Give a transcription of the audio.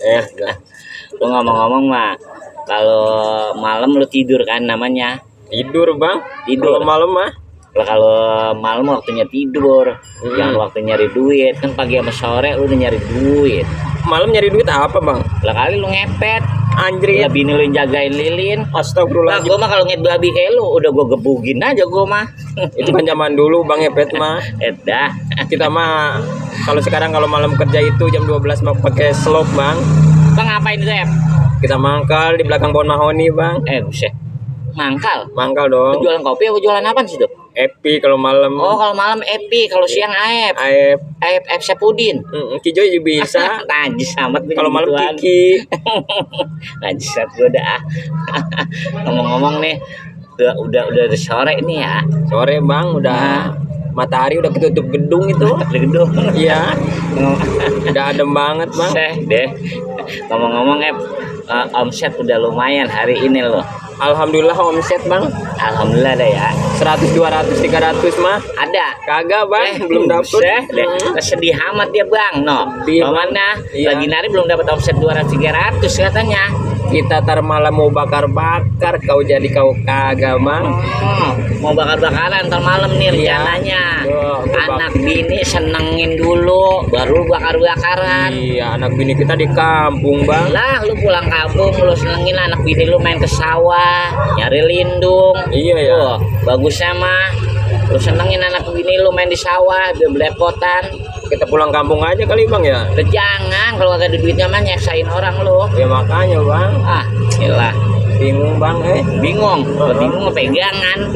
Dah. Lu ngomong-ngomong mah, kalau malam lu tidur kan namanya Tidur bang. tidur. Kalau malam mah. Lah kalau malam waktunya tidur, yang waktu nyari duit kan pagi sama sore lu udah nyari duit. Malam nyari duit apa bang? Lah kali lu ngepet, Anjir. lah bini lu yang jagain lilin. Lah Astagfirullahaladzim. gua mah kalau ngeliat babi kayak lu udah gua gebugin aja gua mah. Itu kan zaman dulu bang ngepet mah. Dah. Kita mah kalau sekarang kalau malam kerja itu jam 12 mah pakai slop bang. Bang ngapain Zep? Kita mangkal di belakang pohon mahoni bang. Buset. Mangkal. Mangkal Lu dong. jualan kopi apa jualan apa sih tuh? Epi kalau malam. Oh, kalau malam Epi, kalau siang Aep. Aep. Aep Sepudin. Kijo juga bisa. Najis amat gua Kalau malam gituan. Kiki. Najis banget gua dah. Ngomong-ngomong nih, udah sore nih ya. Sore bang udah matahari udah ketutup gedung itu. Di gedung. Iya. Udah adem banget bang. Deh. Ngomong-ngomong omset udah lumayan hari ini loh. Alhamdulillah omset bang. Alhamdulillah deh ya. 100, 200, 300 mah. Ada. Kagak bang. Belum dapet. Deh. Sedih amat dia bang. No. Sedih, Bang. Mana? Iya. Lagi nari belum dapat omset 200-300 katanya. Kita tar malam mau bakar-bakar. Kau jadi kau kagak bang. Mau bakar-bakaran ntar malam nih rencananya. Anak bini senengin dulu, baru bakar-bakaran. Iya anak bini kita di kampung bang. Lah lu pulang kampung lu senengin anak bini lu main ke sawah, nyari lindung. Iya ya. Tuh, bagusnya mah lu senengin anak bini lu main di sawah, biar belepotan. Kita pulang kampung aja kali bang ya. Jangan kalau agak ada duitnya mah nyeksain orang lu. Ya makanya bang. Gila. Bingung bang Bingung, kalau bingung pegangan.